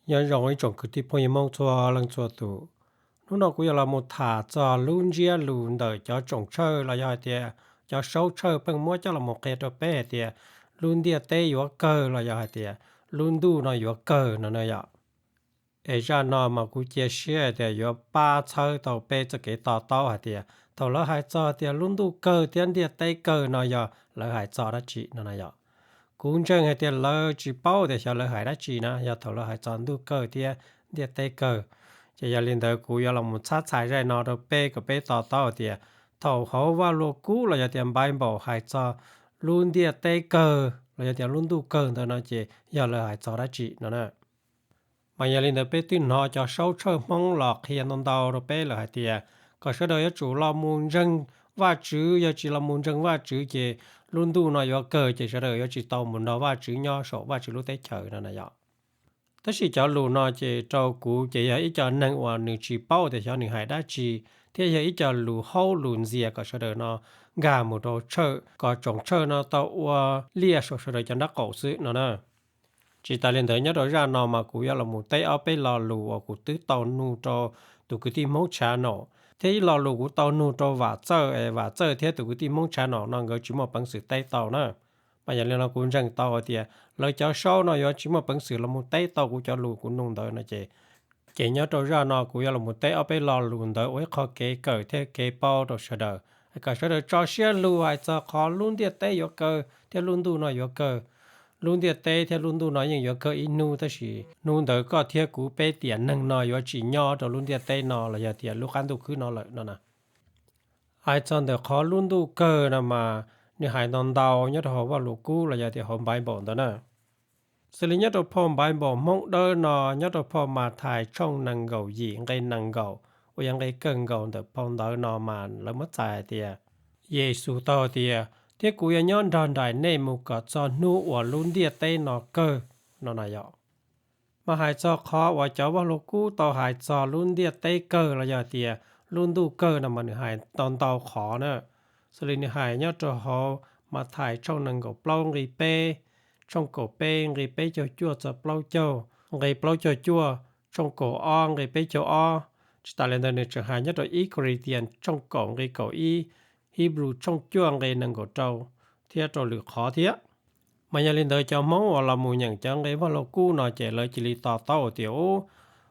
Nyob zoo ib tsoom kwv tij phooj ywg Hmoob txhua leej txhua tus. Hnub no kuv yuav los mus tham txog lub ntsiab lus ntawm cov tsoom tshawj los yog hais tias cov saub tshawj pheej muab coj los mus qhia rau peb hais tias lub ntiaj teb yuav kawg los yog hais tias lub ntuj no yuav kawg no na yom. Es zaj no mas kuv cia siab hais tias yuav pab txhawb tau peb txoj kev to taub hais tias thaum lawv hais txog tias lub ntuj kawg thiab ntiaj teb kawg no yog lawv hais txog dab tsi no na yom. Kuv ntseeg hais tias lawv tsis paub tias xyov lawv hais dab tsi na, yog thaum lawv hais txog ntuj kawg thiab ntiaj teb kawg. Ces yog li ntawd kuv yuav los mus txhab txhais zaj no rau peb kom peb to taub hais tias thaum hauv Vaj Lug Kub los yog tias Npainpaum hais txog lub ntiaj teb kawg los yog tias lub ntuj kawg ntawd no ces yog lawv hais txog dab tsi no na. Mas yog li ntawd peb twb hnov cov saub tshawj Hmoob los qhia ntau ntau rau peb lawm hais tias kom sawv daws yuav tsum los mus ntseeg Vajtswv, yog tsis los mus ntseeg Vajtswv ces lub ntuj no yuav kawg ces sawv daws yuav tsis tau mus nrog Vajtswv nyob saum Vajtswv lub teb chaws no na yom. Tab sis cov lus no ces rau kuv ces yog ib co neeg uas nws tsis paub tias xyov nws hais dab tsi, thiab yog ib co lus haub lus ntxias kom sawv daws no nkag mus rau tshawj kom tsoom tshawj no tau ua liaj saum sawv daws cov nraub qaum xwb no na. Tsis tas li ntawd nyob rau zaj no mas kuv yuav los mus teb ob peb lo lus uas kuv twb tau nug rau tus kwv tij Hmoob Tshav Nom, thiab ib lo lus kuv tau nug rau Vam Txawj es Vam Txawj thiab tus kwv tij Hmoob Tshav Nom no nkawd tsis muaj peev xwm teb tau na. Mas yog li no kuv ntseeg tau hais tias lawv cov saub no yuav tsis muaj peev xwm los mus teb tau kuv cov lus kuv nug ntawd no ces, ces nyob rau zaj no kuv yuav los mus teb ob peb lo lus ntawd ua ib qho kev kawm thiab kev paub rau sawv daws, kom sawv daws tso siab lug hais txog qhov lub ntiaj teb yuav kawg thiab lub ntuj no yuav kawg. Lub ntiaj teb thiab lub ntuj no yeej yuav kawg ib hnub, tab sis hnub ntawd koj thiab kuv peb tiam neeg no yuav tsis nyob rau lub ntiaj teb no los yog tias lub qab ntuj khwb no lawm no na. Hais txog ntawm qhov lub ntuj kawg no mas nws hais ntau ntau nyob rau hauv Vaj Lug Kub los yog tias hauv Npainpaum ntawd na. Xws li nyob rau phau Npainpaum Hmoob Dawb no, nyob rau phau Mathais tshooj nees nkaum yim nqe nees nkaum uas yog nqe kawg nkaus ntawm phau ntawv no mas lawv muab txhais hais tias, Yexus tau hais tias, thiab kuv yuav nyob nrog nraim nej mus kom txog hnub uas lub ntiaj teb no kawg no na yom. Mas hais txog qhov uas cov Vaj Lug Kub tau hais txog lub ntiaj teb kawg los yog tias lub ntuj kawg no mas nws hais tau ntau qhov na. Xws li nws hais nyob rau hauv Mathais tshooj nees nkaum plaub nqe peb, tshooj kaum peb nqe peb caug cuaj txog plaub caug, nqe plaub caug cuaj, tshooj kaum ob nqe peb caug ob. Tsis tas li ntawd nws tseem hais nyob rau ib Corinthians tshooj kaum nqe kaum ib, Hebrews tshooj cuaj nqe nees nkaum rau, thiab rau lwm qhov thiab. Mas yog li ntawd cov Hmoob uas los mus nyeem cov nqe Vaj Lug Kub no ces lawv cia li to taub tias, u,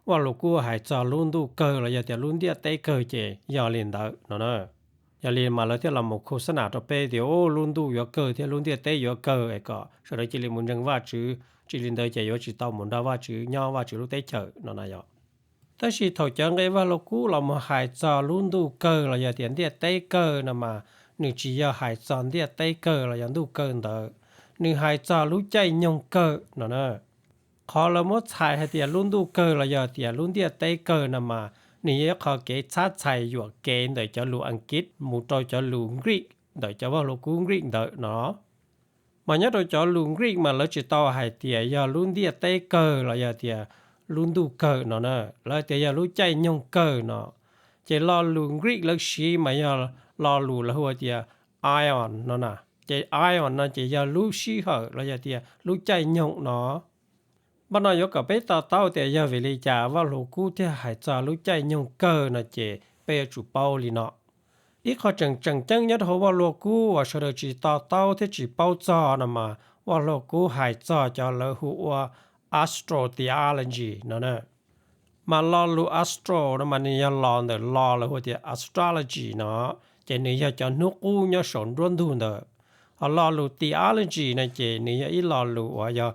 Vaj Lug Kub hais txog lub ntuj kawg los yog tias lub ntiaj teb kawg ces yog li ntawd no na. Yog li mas lawv thiaj los mus khu xab nam rau peb tias, u, lub ntuj yuav kawg thiab lub ntiaj teb yuav kawg es kom sawv daws cia li mus ntseeg Vajtswv, tsis li ntawd ces yuav tsis tau mus nrog Vajtswv nyob Vajtswv lub teb chaws no na yom. Tab sis thaum cov nqe Vaj Lug Kub los mus hais txog lub ntuj kawg los yog tias ntiaj teb kawg no mas nws tsis yog hais txog ntiaj teb kawg los yog ntuj kawg ntawd, nws hais txog lub caij nyoog kawg no na. Qhov lawv muab txhais hais tias lub ntuj kawg los yog tias lub ntiaj teb kawg no mas nws yog ib qho kev txhab txhais yuam kev ntawm cov lus Askiv mus rau cov lus Greek ntawm cov Vaj Lug Kub Greek ntawd no. Mas nyob rau cov lus Greek mas lawv tsis tau hais tias yog lub ntiaj teb kawg los yog tias lub ntuj kawg no na, lawv tias yog lub caij nyoog kawg no. Ces lo lus Greek lawv siv mas yog lo lus lawv hu tias aion no na. Ces aion no ces yog lub sij hawm los yog tias lub caij nyoog no. Npaj no yuav kom peb to taub tias yog vim li cas Vaj Lug Kub thiaj hais txog lub caij nyoog kawg no ces peb yuav tsum paub li no. Ib qho tseem tseem ceeb nyob rau hauv Vaj Lug Kub uas sawv daws tsis to taub thiab tsis paub txog no mas Vaj Lug Kub hais txog cov lawv hu ua astro theology no na. Mas lo lus astro no mas nws yog los ntawm lo lawv hu tias astrology no, ces nws yog cov hnub qub nyob saum nruab ntug ntawd. Ho lo lus theology no ces nws yog ib lo lus uas yog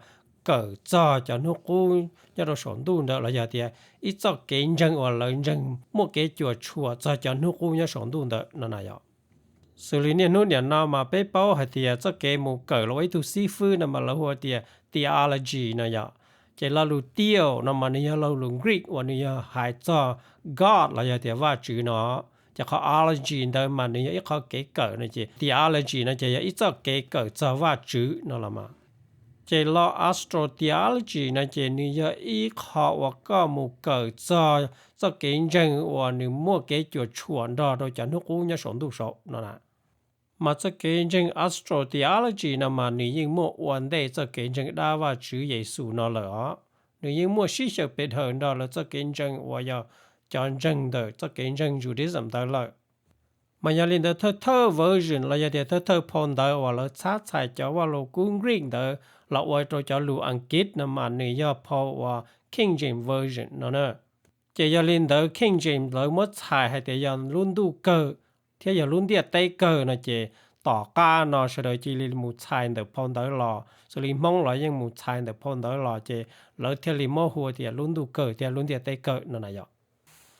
kawm txog cov hnub qub nyob rau saum ntuj ntawd los yog tias ib txoj kev ntseeg uas lawv ntseeg muaj kev cuam tshuam txog cov hnub qub nyob saum ntuj ntawd no na yom. Xws li niaj hnub niam no mas peb paub hais tias txoj kev mus kawm los ua ib tug xib fwb no mas lawv hu tias theology no yom. Ces lo lus theo no mas nws yog lo lus Greek uas nws yog hais txog God los yog tias Vajtswv no. Ces qhov ology ntawd mas nws yog ib qho kev kawm no ces theology no ces yog ib txoj kev kawm txog Vajtswv no los mas. Ces lo astrotheology no ces nws yog ib qho uas koj mus kawm txog txoj kev ntseeg uas nws muaj kev cuam tshuam nrog rau cov hnub qub nyob saum ntuj saud no na. Mas txoj kev ntseeg astrotheology no mas nws yeej muaj ua ntej txoj kev ntseeg dab Vajtswv Yexus no lawm os. Nws yeej muaj sib xyaw Peter nrog lawv txoj kev ntseeg uas yog cov ntseeg ntawm txoj kev ntseeg Judaism ntawd lawm. Mas yog li ntawd thawj thawj version los yog tias thawj thawj phau ntawv uas lawv txhab txhais cov vaj lug kub Greek ntawd los ua rau cov lus Askiv no mas nws yog phau uas King James Version no na. Ces yog li ntawd King James lawv muab txhais hais tias yog lub ntuj kawg thiab yog lub ntiaj teb kawg no ces tom qab no sawv daws cia li mus txhais ntawm phau ntawv los, xws li Hmoob los yeej mus txhais ntawm phau ntawv los ces lawv thiaj li muab hu tias lub ntuj kawg thiab lub ntiaj teb kawg no na yom.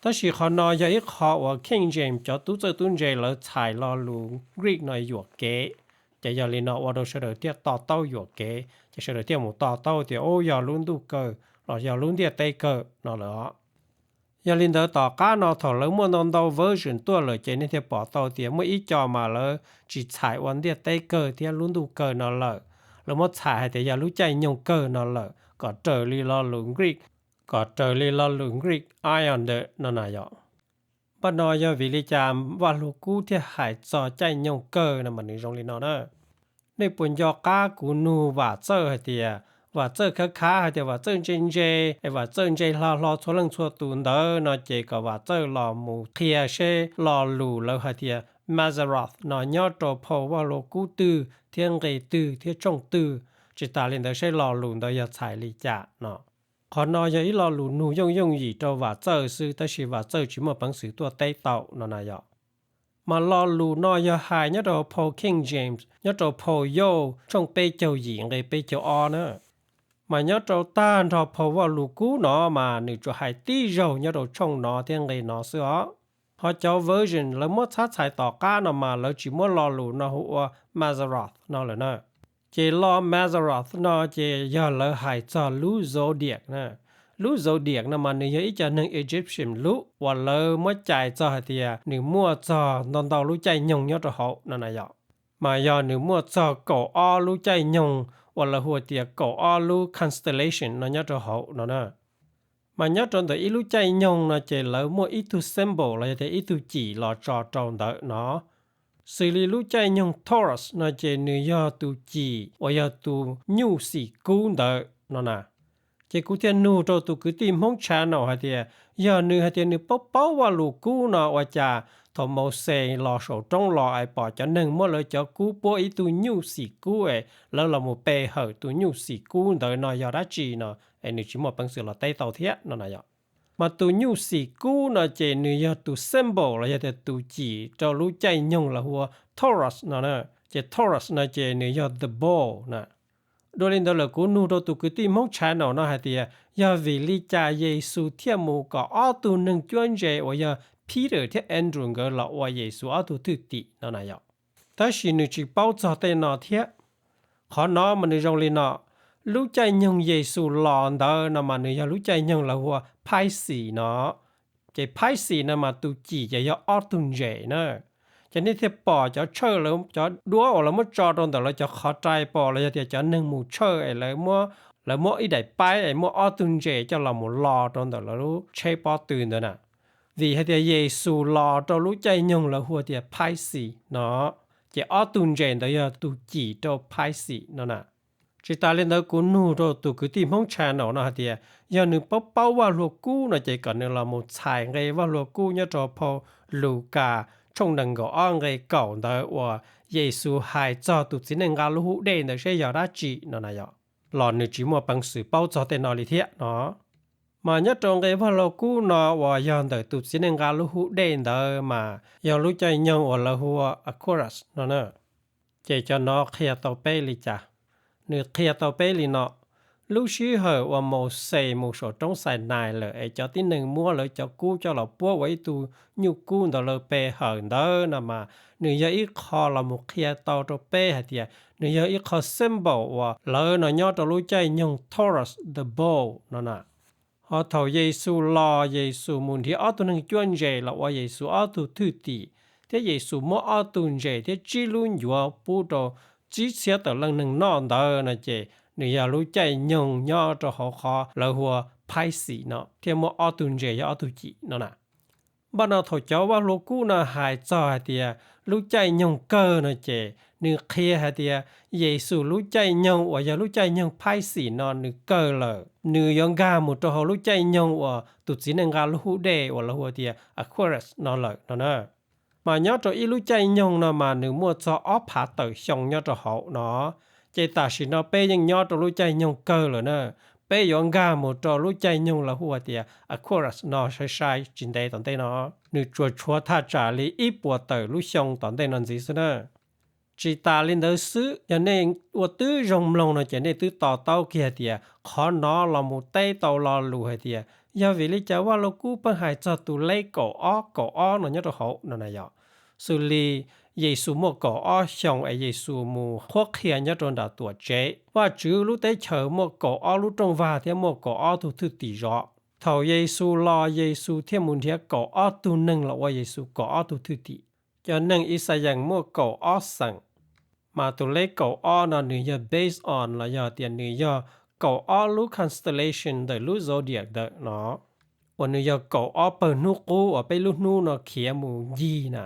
Tab sis qhov no yog ib qho uas King James cov tub txawj tub ntse lawv txhais lo lus Greek no yuam kev, ces yog li no ua rau sawv daws thiaj to taub yuam kev, ces sawv daws thiaj mus to taub tias ub yog lub ntuj kawg los yog lub ntiaj teb kawg no lawm os. Yog li ntawd tom qab no thaum lawv muaj ntau ntau version tuaj lawm ces nej thiaj pom tau tias muaj ib co mas lawv tsis txhais ua ntiaj teb kawg thiab lub ntuj kawg no lawm, lawv muab txhais hais tias yog lub caij nyoog kawg no lawm kom raws li lo lus Greek, kom raws li lo lus Greek aion ntawm no na yom. Npaj no yog vim li cas Vaj Lug Kub thiaj hais txog caij nyoog kawg no mas nws zoo li no na. Nej puas nco qab kuv nug Vam Txawj hais tias, Vam Txawj khav khav hais tias Vam Txawj ntse ntse, es Vam Txawj ntse hlo hlo txhua leej txhua tus ntawd no ces kom Vam Txawj los mus qhia seb lo lus lawv hais tias Mazzaroth no nyob rau phau Vaj Lug Kub twg thiab nqe twg thiab tshooj twg, tsis tas li ntawd seb lo lus ntawd yog txhais li cas no. Qhov no yog ib lo lus nug yooj yooj yim rau Vam Txawj xwb tab sis Vam Txawj tsis muaj peev xwm tuaj teb tau no na yom. Mas lo lus no yog hais nyob rau phau King James nyob rau phau Yauj tshooj peb caug yim nqe peb caug ob na. Mas nyob rau tag nrho phau Vaj Lug Kub no mas nws tsuas hais tib zaug nyob rau tshooj no thiab nqe no xwb os. Ho cov version lawv muab txhab txhais tom qab no mas lawv tsis muab lo lus no hu ua Mazzaroth no lawm na. Ces lo Mazzaroth no ces yog lawv hais txog lub zodiac na. Lub zodiac no mas nws yog ib co neeg Egyptian lub uas lawv muab cais txog hais tias nws muaj txog ntau ntau lub caij nyoog nyob rau hauv no na yom. Mas yog nws muaj txog kaum ob lub caij nyoog uas lawv hu tias kaum ob lub constellation no nyob rau hauv no na. Mas nyob rau ntawm ib lub caij nyoog no ces lawv muaj ib tug symbol los yog tias ib tug cim los tso rau ntawd no. Xws li lub caij nyoog Taurus no ces nws yog tus cim uas yog tus nyuj xim kub ntawd no na. Ces kuv thiaj nug rau tus kwv tij Hmoob channel hais tias, yog nws hais tias nws paub paub Vaj Lug Kub no ua cas thaum Mauxes los saum roob los es pom cov neeg muab lawv cov kub puab ib tug nyuj xim kub es lawv los mus pe hawm tus nyuj xim kub ntawd no yog dab tsi no, es nws tsis muaj peev xwm los teb tau thiab no na yom. Mas tus nyuj xim kub no ces nws yog tus symbol los yog tias tus cim rau lub caij nyoog lawv hu ua Taurus no na. Ces Taurus no ces nws yog the bull na. Dua li ntawd lawm kuv nug rau tus kwv tij Hmoob channel no hais tias yog vim li cas Yexus thiaj mus kom ob tug neeg cuab ntse uas yog Peter thiab Andrew nkawd los ua Yexus ob tug thwj tim no na yom. Tab sis nws tsis paub txog tej no thiab. Qhov no mas nws zoo li no, lub caij nyoog Yexus los ntawd no mas nws yog lub caij nyoog lawv hu ua Pisces no. Ces Pisces no mas tus cim ces yog ob tug ntses na. Ces nej thiaj pom cov tshawj, cov duab uas lawv muab tso rau ntawm lawv cov qhov rai pom los yog tias cov neeg mus tshawj es lawv muab ib daim paib es muab ob tug ntses coj los mus lo rau ntawm lawv lub tsheb pob tw ntawd na. Vim hais tias Yexus los rau lub caij nyoog lawv hu tias Pisces no, ces ob tug ntses ntawd yog tus cim rau Pisces no na. Tsis tas li ntawd kuv nug rau tus kwv tij Hmoob channel no hais tias yog nws paub paub Vaj Lug Kub no ces kom nws los mus txhais nqe Vaj Lug Kub nyob rau phau Lukas tshooj nees nkaum ob nqe kaum ntawd uas Yexus hais txog tus txiv neej nqa lub hub dej ntawd seb yog dab tsi no na yom. Los nws tsis muaj peev xwm paub txog tej no li thiab no. Mas nyob rau nqe Vaj Lug Kub no uas yog ntawm tus txiv neej nqa lub hub dej ntawd mas yog lub caij nyoog uas lawv hu ua Aquarius no na. Ces cov no qhia tau peb li cas? Nws qhia tau peb li no, lub sij hawm uas Mauxes mus saum roob Xainais lawm es cov tib neeg muab lawv cov kub coj los puab ua ib tug nyuj kub ntawd lawv pe hawm ntawd no mas nws yog ib qho los mus qhia tau rau peb hais tias nws yog ib qho symbol uas lawv no nyob rau lub caij nyoog Taurus the bull no na. Ho thaum Yexus los Yexus mus nrhiav ob tug neeg cuab ntses los ua Yexus ob tug thwj tim, thiab Yexus muab ob tug ntses thiab tsib lub ncuav pub rau tsib txhiab tawm leej neeg noj ntawd no ces nws yog lub caij nyoog nyob rau hauv qhov lawv hu ua Pisces no thiab muab ob tug ntses yog ob tug cim no na. Npaj no thaum cov Vaj Lug Kub no hais txog hais tias lub caij nyoog kawg no ces nws qhia hais tias Yexus lub caij nyoog uas yog lub caij nyoog Pisces no nws kawg lawm, nws yuav nkag mus rau hauv lub caij nyoog uas tus txiv neej nqa lub hub dej uas lawv hu tias Aquarius no lawm no na. Mas nyob rau ib lub caij nyoog no mas nws muaj txog ob phav tawm xyoo nyob rau hauv no, ces tam sim no peb yeej nyob rau lub caij nyoog kawg lawm na. Peb yuav nkag mus rau lub caij nyoog lawv hu tias Aquarius no sai sai tsis ntev tom ntej no, nws tsuas tshuav thaj tsam li ib puas tawm lub xyoo tom ntej no ntxiv xwb na. Tsis tas li ntawd xwb, yog nej ua twb zoo mloog no ces nej twb to taub kiag tias qhov no los mus teb tau lo lus hais tias yog vim li cas Vaj Lug Kub pheej hais txog tus leb kaum ob kaum ob no nyob rau hauv no na yom. Xws li Yexus muaj kaum ob xyoos es Yexus mus qhuab qhia nyob rau nram tuam tsev, Vajtswv lub teb chaws muaj kaum ob lub rooj vag thiab muaj kaum ob tug thwj tim zov. Thaum Yexus los Yexus thiaj mus nrhiav kaum ob tug neeg los ua Yexus kaum ob tug thwj tim. Cov neeg Ixayees muaj kaum ob xeem, mas tus leb kaum ob no nws yog based on los yog tias nws yog kaum ob lub constellation ntawm lub zodiac ntawm no, uas nws yog kaum ob pawg hnub qub uas peb lub hnub no khiav mus ncig na.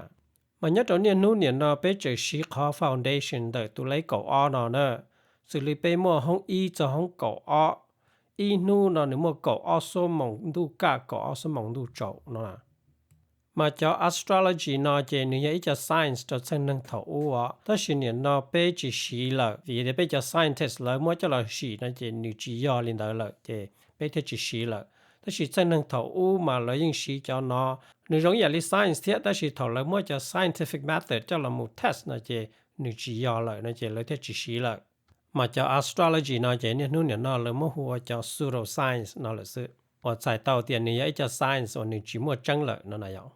Mas nyob rau niaj hnub niam no peb tseem siv qhov foundation ntawm tus leb kaum ob no na, xws li peb muaj hoob ib txog hoob kaum ob, ib hnub no nws muaj kaum ob xuab moos ntuj kaj kaum ob xuab moos ntuj tsaus no. Mas cov astrology no ces nws yog ib co science rau txheej neeg thaum ub os, tab sis niam no peb tsis siv lawm vim tias peb cov scientist lawv muab coj los sim no ces nws tsis yog li ntawd lawm ces peb thiaj tsis siv lawm. Tab sis txheej neeg thaum ub mas lawv yeej siv cov no, nws zoo ib yam li science thiab tab sis thaum lawv muab cov scientific method coj los mus test no ces nws tsis yog lawm no ces lawv thiaj tsis siv lawm. Mas cov astrology no ces niaj hnub niam no lawv muab hu ua cov pseudoscience no lawm xwb, uas txhais tau tias nws yog ib co science uas nws tsis muaj tseeb lawm no na yom.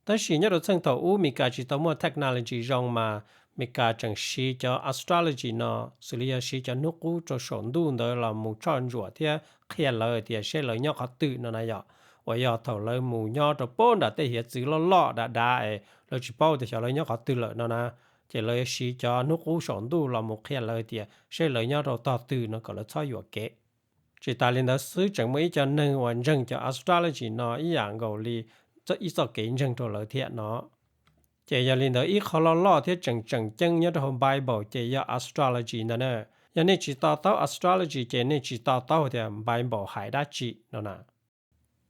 Tab sis nyob rau txheej thaum ub Meskas tsis tau muaj technology zoo mas Meskas tseem siv cov astrology no, xws li yog siv cov hnub qub rau saum ntuj ntawd los mus tshoj ntsuam thiab qhia lawv tias seb lawv nyob qhov twg no na yom. Uas yog thaum lawv mus nyob rau pem nram tej hiav txwv loj loj dav dav es lawv tsis paub tias xyov lawv nyob qhov twg lawm no na, ces lawv yuav siv cov hnub qub saum ntuj los mus qhia lawv tias seb lawv nyob rau tog twg no kom lawv txhob yuam kev. Tsis tas li ntawd xwb tseem muaj ib co neeg uas ntseeg cov astrology no ib yam nkaus li ib txoj kev ntseeg rau lawv thiab no. Ces yog li ntawd ib qho loj loj thiab tseem tseem ceeb nyob rau hauv Bible ces yog astrology ntag na. Yog nej tsis to taub astrology ces nej tsis to taub tias Bible hais dab tsi no na.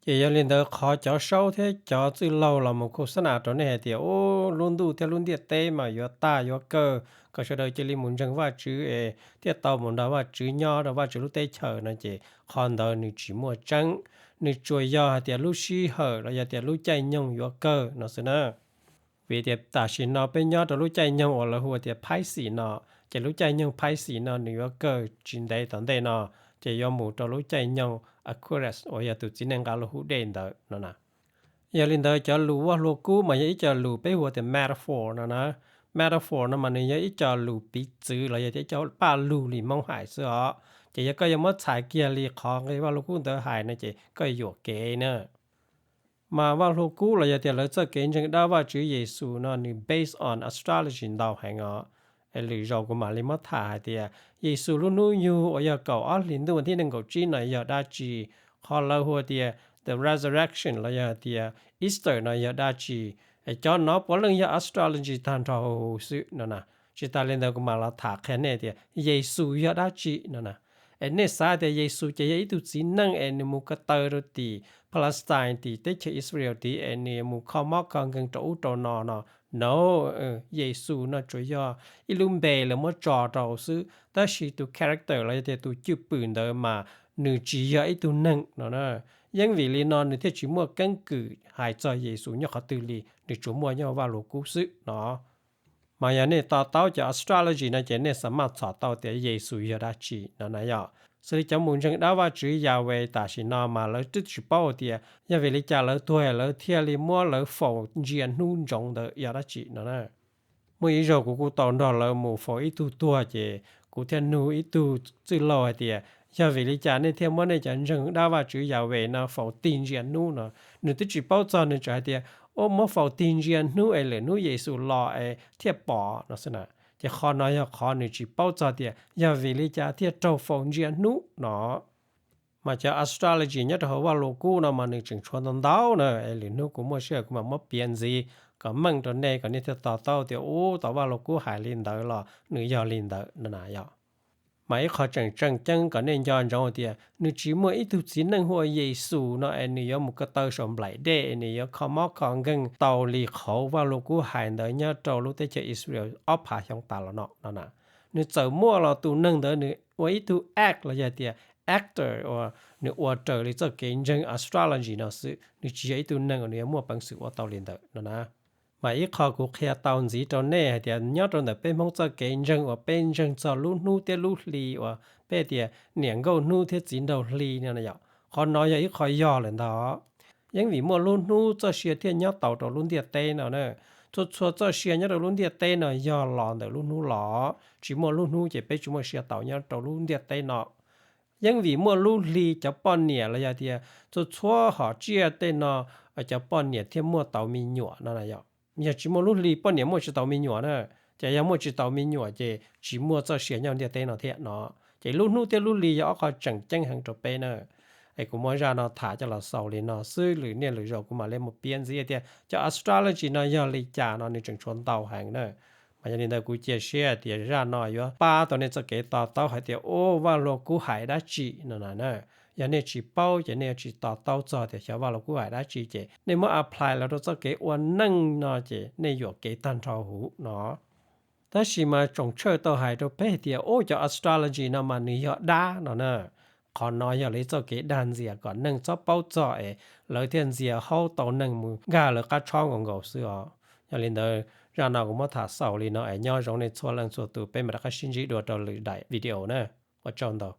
Ces yog li ntawd qhov cov saub thiab cov txwj laug los mus khos xab nas rau nej hais tias, u, lub ntuj thiab lub ntiaj teb mas yuav tag yuav kawg, kom sawv daws cia li mus ntseeg Vajtswv es thiaj tau mus nrog Vajtswv nyob rau Vajtswv lub teb chaws no ces qhov ntawd nws tsis muaj tseeb. Nws tsuas yog hais tias lub sij hawm los yog tias lub caij nyoog yuav kawg no xwb na. Vim tias tam sim no peb nyob rau lub caij nyoog uas lawv hu tias Pisces no, ces lub caij nyoog Pisces no nws yuav kawg tsis ntev tom ntej no, ces yuav mus rau lub caij nyoog Aquarius uas yog tus txiv neej nqa lub hub dej ntawd no na. Yog li ntawd cov lus Vaj Lug Kub mas yog ib co lus peb hu tias metaphor no na. Metaphor no mas nws yog ib co lus piv txwv los yog tias ib co paj lug li Hmoob hais xwb os. Ces yog koj yuav muab txhais kiag li qhov nqi Vaj Lug Kub ntawd hais no ces koj yuam kev na. Mas Vaj Lug Kub los yog tias lawv txoj kev ntseeg dab Vajtswv Yexus no nws based on astrology ntau heev os. Es lwm zaus kuv mam li muab tham hais tias Yexus lub hnub yug uas yog kaum ob hlis ntuj vas thib nees nkaum tsib no yog dab tsi, qhov lawv hu tias the resurrection los yog tias Easter no yog dab tsi. Es cov no puav leej yog astrology tag nrho huv huv xwb no na. Tsis tas li ntawd kuv mam los tham qhia nej tias Yexus yog dab tsi no na. Es nej xav tias Yexus ces yog ib tug txiv neej es nws mus ko taw rau tim Palestine, tim teb chaws Israel tid es nws mus kho mob kho nkeeg rau ub rau no no. No, Yexus no tsuas yog ib lub npe lawv muab tso rau xwb, tab sis tus character los yog tias tus cwj pwm ntawd mas nws tsis yog ib tug neeg no na. Yeej vim li no nws thiaj tsis muaj keeb kwm hais txog Yexus nyob qhov twg li, nws tsuas muaj nyob Vaj Lug Kub xwb no. Mas yog nej to taub cov astrology no ces nej xa maj txhom tau tias Yexus yog dab tsi no na yom. Xws li cov mus ntseeg dab Vajtswv Yahweh tam sim no mas lawv twb tsis paub tias yog vim li cas lawv tuag lawv thiaj li muab lawv faus ntsia hnub ntsoov ntawd yog dab tsi no na. Muaj ib zaug kuv kuj tau nrog lawv mus faus ib tug tuag ces kuv thiaj nug ib tug txwj laug hais tias, yog vim li cas nej thiaj muab nej cov ntseeg dab Vajtswv Yahweh no faus tig ntsia hnub no? Nws twb tsis paub txog, nws tseem hais tias, u, muab faus tig ntsia hnub es lwm hnub Yexus los es thiaj pom no xwb na. Ces qhov no yog qhov nws tsis paub txog tias yog vim li cas thiaj raug faus ntsia hnub no. Mas cov astrology nyob rau hauv Vaj Lug Kub no mas nws tseem tshuav ntau ntau na, es lwm hnub kuv muaj sij hawm kuv mam muab piav ntxiv kom meej rau nej kom nej thiaj to taub tias ub, tau Vaj Lug Kub hais li ntawd los nws yog li ntawd no na yom. Mas ib qho tseem tseem ceeb kom nej nco ntsoov tias nws tsis muaj ib tug txiv neej hu ua Yexus no es nws yuav mus ko taw saum nplaim dej es nws yuav kho mob kho nkeeg tau li qhauv Vaj Lug Kub hais ntawd nyob rau lub teb chaws Israel ob phav xyoo tas los no no na. Nws txawm muaj los tus neeg ntawd nws ua ib tug act los yog tias actor uas nws ua raws li txoj kev ntseeg astrology no xwb, nws tsis yog ib tug neeg uas nws yuav muaj peev xwm ua tau li ntawd no na. Mas ib qho kuv qhia tau ntxiv rau nej hais tias nyob rau ntawm peb Hmoob txoj kev ntseeg uas peb ntseeg txog lub hnub thiab lub hli uas peb tias niam nkauj hnub thiab txiv nraug hli no yom, qhov no yog ib qho yog lawm ntag. Yeej vim muaj lub hnub txoj sia thiaj nyob taus rau lub ntiaj teb no na. Txhua txhua txoj sia nyob rau lub ntiaj teb no yog los ntawm lub hnub los, tsis muaj lub hnub ces peb tsis muaj sia taus nyob rau lub ntiaj teb no. Yeej vim muaj lub hli cov poj niam los yog tias txhua txhua hom tsiaj tej no, cov poj niam thiaj muaj tau me nyuam no na yom. Yog tsis muaj lub hli poj niam muaj tsis tau me nyuam na, ces yog muaj tsis tau me nyuam ces tsis muaj txoj sia nyob ntiaj teb no thiab no. Ces lub hnub thiab lub hli yog ob qho tseem ceeb heev rau peb na. Es kuv muab zaj no tham coj los xaus li no xwb, lwm niaj lwm zaus kuv mam li mus piav ntxiv tias cov astrology no yog li cas no nws tseem tshuav ntau heev na. Mas yog li ntawd kuv cia siab tias zaj no yuav pab tau nej txoj kev to taub hais tias ub, Vaj Lug Kub hais dab tsi no na. Yog nej tsis paub ces nej yuav tsis to taub txog tias xyov Vaj Lug Kub hais dab tsi ces nej muab apply los rau txoj kev ua neej no ces nej yuam kev tag nrho huv no. Tab sis mas tsoom tshawj tau hais rau peb tias ub, cov astrology no mas nws yog dab no na. Qhov no yog li txoj kev dag ntxias kom neeg txhob paub txog es lawv thiaj ntxias haub tau neeg mus nkag lawv qab tshob nkaus nkaus xwb os. Yog li ntawd zaj no kuv muab tham xaus li no es nyob zoo nej txhua leej txhua tus, peb mam rov qab sib ntsib dua rau lwm daim video na. Ua tsaug ntau.